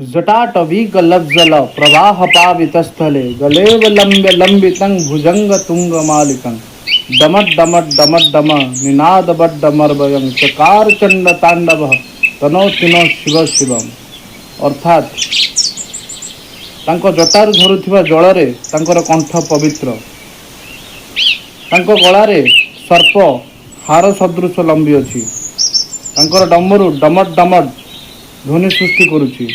ଜଟାଟବୀଗଲଜ୍ଜଲ ପ୍ରବାହ ପାବିତସ୍ଥଲେ ଗଲେବଲମ୍ବ୍ୟ ଲମ୍ବିତଂ ଭୁଜଙ୍ଗ ତୁଙ୍ଗମାଲିକଂ ଡମ ଡମ ଡମ ଡମ ନିନାଦ ବଡ୍ଡମର୍ବୟଂ ଚକାର ଚଣ୍ଡ ତାଣ୍ଡବ ତନୋତିନ ଶିବ ଶିବಂ। ଅର୍ଥାତ୍ ତାଙ୍କ ଜଟାରୁ ଝରୁଥିବା ଜଳରେ ତାଙ୍କର କଣ୍ଠ ପବିତ୍ର, ତାଙ୍କ ଗଳାରେ ସର୍ପ ହାର ସଦୃଶ ଲମ୍ବି ଅଛି, ତାଙ୍କର ଡମରୁ ଡମଟ ଡମଟ ଧ୍ୱନି ସୃଷ୍ଟି କରୁଛି।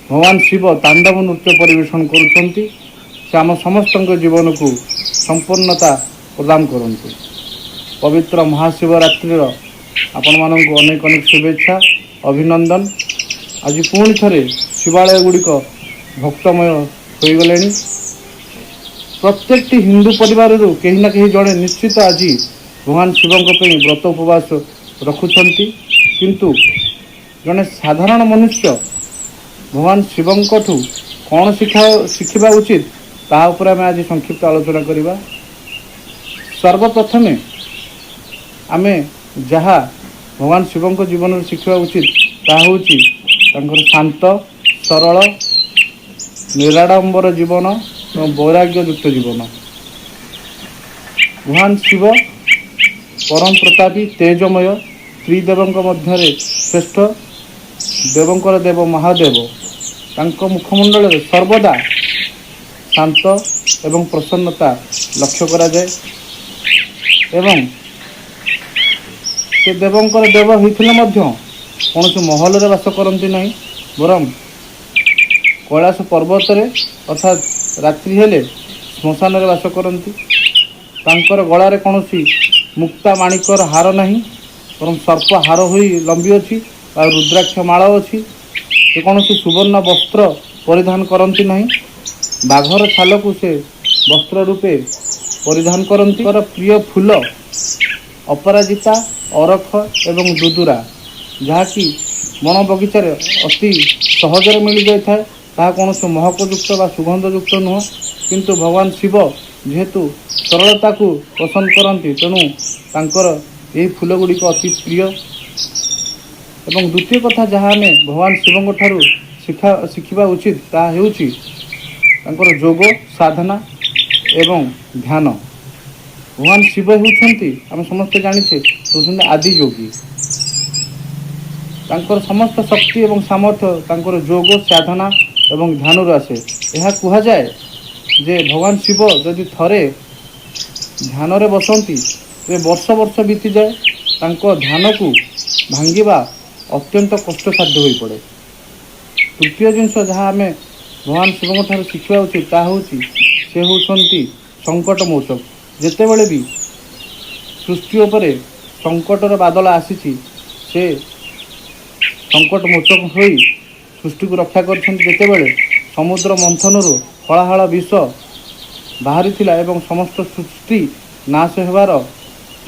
ଭଗବାନ ଶିବ ତାଣ୍ଡବ ନୃତ୍ୟ ପରିବେଷଣ କରୁଛନ୍ତି। ସେ ଆମ ସମସ୍ତଙ୍କ ଜୀବନକୁ ସମ୍ପୂର୍ଣ୍ଣତା ପ୍ରଦାନ କରନ୍ତୁ। ପବିତ୍ର ମହାଶିବରାତ୍ରିର ଆପଣମାନଙ୍କୁ ଅନେକ ଅନେକ ଶୁଭେଚ୍ଛା, ଅଭିନନ୍ଦନ। ଆଜି ପୁଣି ଥରେ ଶିବାଳୟ ଗୁଡ଼ିକ ଭକ୍ତମୟ ହୋଇଗଲେଣି। ପ୍ରତ୍ୟେକଟି ହିନ୍ଦୁ ପରିବାରରୁ କେହି ନା କେହି ଜଣେ ନିଶ୍ଚିତ ଆଜି ଭଗବାନ ଶିବଙ୍କ ପାଇଁ ବ୍ରତ ଉପବାସ ରଖୁଛନ୍ତି। କିନ୍ତୁ ଜଣେ ସାଧାରଣ ମନୁଷ୍ୟ ଭଗବାନ ଶିବଙ୍କଠୁ କ'ଣ ଶିଖିବା ଉଚିତ, ତାହା ଉପରେ ଆମେ ଆଜି ସଂକ୍ଷିପ୍ତ ଆଲୋଚନା କରିବା। ସର୍ବପ୍ରଥମେ ଆମେ ଯାହା ଭଗବାନ ଶିବଙ୍କ ଜୀବନରୁ ଶିଖିବା ଉଚିତ, ତାହା ହେଉଛି ତାଙ୍କର ଶାନ୍ତ, ସରଳ, ନିରାଡ଼ମ୍ବର ଜୀବନ ଏବଂ ବୈରାଗ୍ୟଯୁକ୍ତ ଜୀବନ। ଭଗବାନ ଶିବ ପରମ ପ୍ରତାପୀ, ତେଜମୟ, ତ୍ରିଦେବଙ୍କ ମଧ୍ୟରେ ଶ୍ରେଷ୍ଠ, ଦେବଙ୍କର ଦେବ ମହାଦେବ। ତାଙ୍କ ମୁଖମଣ୍ଡଳରେ ସର୍ବଦା ଶାନ୍ତ ଏବଂ ପ୍ରସନ୍ନତା ଲକ୍ଷ୍ୟ କରାଯାଏ ଏବଂ ସେ ଦେବଙ୍କର ଦେବ ହୋଇଥିଲେ ମଧ୍ୟ କୌଣସି ମହଲରେ ବାସ କରନ୍ତି ନାହିଁ, ବରଂ କୈଳାସ ପର୍ବତରେ, ଅର୍ଥାତ୍ ରାତ୍ରି ହେଲେ ଶ୍ମଶାନରେ ବାସ କରନ୍ତି। ତାଙ୍କର ଗଳାରେ କୌଣସି ମୁକ୍ତା ମାଣିକର ହାର ନାହିଁ, ବରଂ ସର୍ପ ହାର ହୋଇ ଲମ୍ବି ଅଛି ବା ରୁଦ୍ରାକ୍ଷ ମାଳ ଅଛି। ସେ କୌଣସି ସୁବର୍ଣ୍ଣ ବସ୍ତ୍ର ପରିଧାନ କରନ୍ତି ନାହିଁ, ବାଘର ଛାଲକୁ ସେ ବସ୍ତ୍ର ରୂପେ ପରିଧାନ କରନ୍ତି। ତାଙ୍କର ପ୍ରିୟ ଫୁଲ ଅପରାଜିତା, ଅରଖ ଏବଂ ଦୁଦୁରା, ଯାହାକି ବଣ ବଗିଚାରେ ଅତି ସହଜରେ ମିଳିଯାଇଥାଏ। ତାହା କୌଣସି ମହକଯୁକ୍ତ ବା ସୁଗନ୍ଧଯୁକ୍ତ ନୁହଁ, କିନ୍ତୁ ଭଗବାନ ଶିବ ଯେହେତୁ ସରଳତାକୁ ପସନ୍ଦ କରନ୍ତି, ତେଣୁ ତାଙ୍କର ଏହି ଫୁଲ ଗୁଡ଼ିକ ଅତି ପ୍ରିୟ। ଏବଂ ଦ୍ୱିତୀୟ କଥା ଯାହା ଆମେ ଭଗବାନ ଶିବଙ୍କ ଠାରୁ ଶିଖିବା ଉଚିତ, ତାହା ହେଉଛି ତାଙ୍କର ଯୋଗ ସାଧନା ଏବଂ ଧ୍ୟାନ। ଭଗବାନ ଶିବ ହେଉଛନ୍ତି, ଆମେ ସମସ୍ତେ ଜାଣିଛେ, ହେଉଛନ୍ତି ଆଦି ଯୋଗୀ। ତାଙ୍କର ସମସ୍ତ ଶକ୍ତି ଏବଂ ସାମର୍ଥ୍ୟ ତାଙ୍କର ଯୋଗ ସାଧନା ଏବଂ ଧ୍ୟାନରୁ ଆସେ। ଏହା କୁହାଯାଏ ଯେ ଭଗବାନ ଶିବ ଯଦି ଥରେ ଧ୍ୟାନରେ ବସନ୍ତି, ତେବେ ବର୍ଷ ବର୍ଷ ବିତିଯାଏ, ତାଙ୍କ ଧ୍ୟାନକୁ ଭାଙ୍ଗିବା ଅତ୍ୟନ୍ତ କଷ୍ଟସାଧ୍ୟ ହୋଇପଡ଼େ। ତୃତୀୟ ଜିନିଷ ଯାହା ଆମେ ଭଗବାନ ଶିବଙ୍କ ଠାରୁ ଶିଖିବା ଉଚିତ, ତାହା ହେଉଛି ସେ ହେଉଛନ୍ତି ସଙ୍କଟ ମୋଚକ। ଯେତେବେଳେ ବି ସୃଷ୍ଟି ଉପରେ ସଙ୍କଟର ବାଦଲ ଆସିଛି, ସେ ସଙ୍କଟ ମୋଚକ ହୋଇ ସୃଷ୍ଟିକୁ ରକ୍ଷା କରିଛନ୍ତି। ଯେତେବେଳେ ସମୁଦ୍ର ମନ୍ଥନରୁ ହଳାହଳ ବିଷ ବାହାରିଥିଲା ଏବଂ ସମସ୍ତ ସୃଷ୍ଟି ନାଶ ହେବାର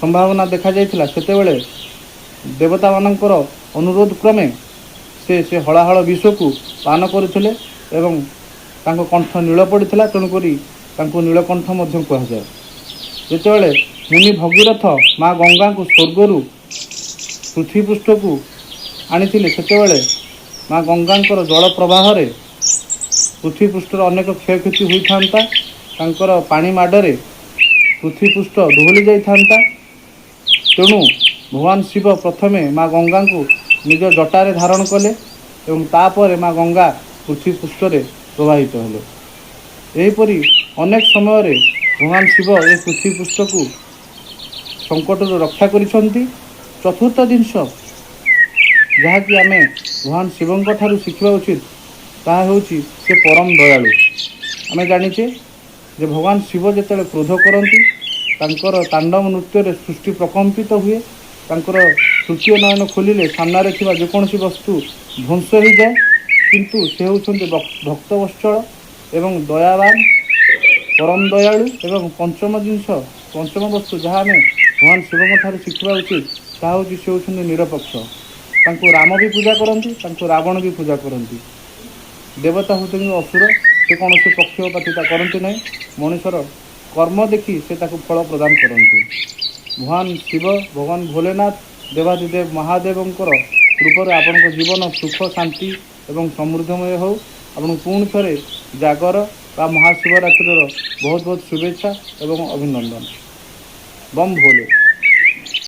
ସମ୍ଭାବନା ଦେଖାଯାଇଥିଲା, ସେତେବେଳେ ଦେବତାମାନଙ୍କର ଅନୁରୋଧ କ୍ରମେ ସେ ହଳାହଳ ବିଷକୁ ପାନ କରୁଥିଲେ ଏବଂ ତାଙ୍କ କଣ୍ଠ ନୀଳ ପଡ଼ିଥିଲା, ତେଣୁକରି ତାଙ୍କୁ ନୀଳକଣ୍ଠ ମଧ୍ୟ କୁହାଯାଏ। ଯେତେବେଳେ ମୁନି ଭଗୀରଥ ମା ଗଙ୍ଗାଙ୍କୁ ସ୍ୱର୍ଗରୁ ପୃଥିବୀ ପୃଷ୍ଠକୁ ଆଣିଥିଲେ, ସେତେବେଳେ ମା ଗଙ୍ଗାଙ୍କର ଜଳ ପ୍ରବାହରେ ପୃଥିବୀ ପୃଷ୍ଠର ଅନେକ କ୍ଷୟକ୍ଷତି ହୋଇଥାନ୍ତା, ତାଙ୍କର ପାଣି ମାଡ଼ରେ ପୃଥିବୀ ପୃଷ୍ଠ ଦୋହଲି ଯାଇଥାନ୍ତା। ତେଣୁ ଭଗବାନ ଶିବ ପ୍ରଥମେ ମା ଗଙ୍ଗାଙ୍କୁ ନିଜ ଜଟାରେ ଧାରଣ କଲେ ଏବଂ ତାପରେ ମା ଗଙ୍ଗା ପୃଥିବୀ ପୃଷ୍ଠରେ ପ୍ରବାହିତ ହେଲେ। ଏହିପରି ଅନେକ ସମୟରେ ଭଗବାନ ଶିବ ଏ ପୃଥିବୀ ପୃଷ୍ଠକୁ ସଙ୍କଟରୁ ରକ୍ଷା କରିଛନ୍ତି। ଚତୁର୍ଥ ଜିନିଷ ଯାହାକି ଆମେ ଭଗବାନ ଶିବଙ୍କ ଠାରୁ ଶିଖିବା ଉଚିତ, ତାହା ହେଉଛି ସେ ପରମ ଦୟାଳୁ। ଆମେ ଜାଣିଛେ ଯେ ଭଗବାନ ଶିବ ଯେତେବେଳେ କ୍ରୋଧ କରନ୍ତି, ତାଙ୍କର ତାଣ୍ଡବ ନୃତ୍ୟରେ ସୃଷ୍ଟି ପ୍ରକମ୍ପିତ ହୁଏ। ତାଙ୍କର ତୃତୀୟ ନୟନ ଖୋଲିଲେ ସାମ୍ନାରେ ଥିବା ଯେକୌଣସି ବସ୍ତୁ ଧ୍ୱଂସ ହୋଇଯାଏ। କିନ୍ତୁ ସେ ହେଉଛନ୍ତି ଭକ୍ତବତ୍ସଳ ଏବଂ ଦୟାବାନ, ପରମ ଦୟାଳୁ। ଏବଂ ପଞ୍ଚମ ଜିନିଷ, ପଞ୍ଚମ ବସ୍ତୁ ଯାହା ଆମେ ଭଗବାନ ଶିବଙ୍କ ଠାରୁ ଶିଖିବା ଉଚିତ, ତାହା ହେଉଛି ସେ ହେଉଛନ୍ତି ନିରପେକ୍ଷ। ତାଙ୍କୁ ରାମ ବି ପୂଜା କରନ୍ତି, ତାଙ୍କୁ ରାବଣ ବି ପୂଜା କରନ୍ତି। ଦେବତା ହେଉଛନ୍ତି ଅସୁର, ସେ କୌଣସି ପକ୍ଷପାତିତା କରନ୍ତି ନାହିଁ। ମଣିଷର କର୍ମ ଦେଖି ସେ ତାକୁ ଫଳ ପ୍ରଦାନ କରନ୍ତି। ଭଗବାନ ଶିବ, ଭଗବାନ ଭୋଲେନାଥ, ଦେବାଧିଦେବ ମହାଦେବଙ୍କର କୃପାରୁ ଆପଣଙ୍କ ଜୀବନ ସୁଖ, ଶାନ୍ତି ଏବଂ ସମୃଦ୍ଧମୟ ହେଉ। ଆପଣଙ୍କୁ ପୁଣି ଥରେ ଜାଗର ବା ମହାଶିବରାତ୍ରିର ବହୁତ ବହୁତ ଶୁଭେଚ୍ଛା ଏବଂ ଅଭିନନ୍ଦନ। ବମ୍ ଭୋଲେ।